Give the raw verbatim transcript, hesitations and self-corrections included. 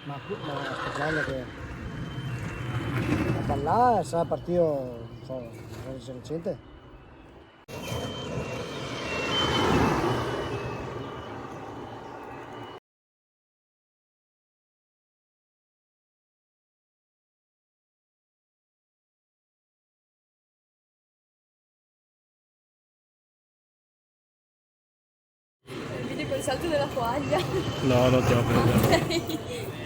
Ma, ma sto giorno che a ballare, sarà partito, non so, magari recente. Vedi quel salto della toaglia? No, non te lo credo.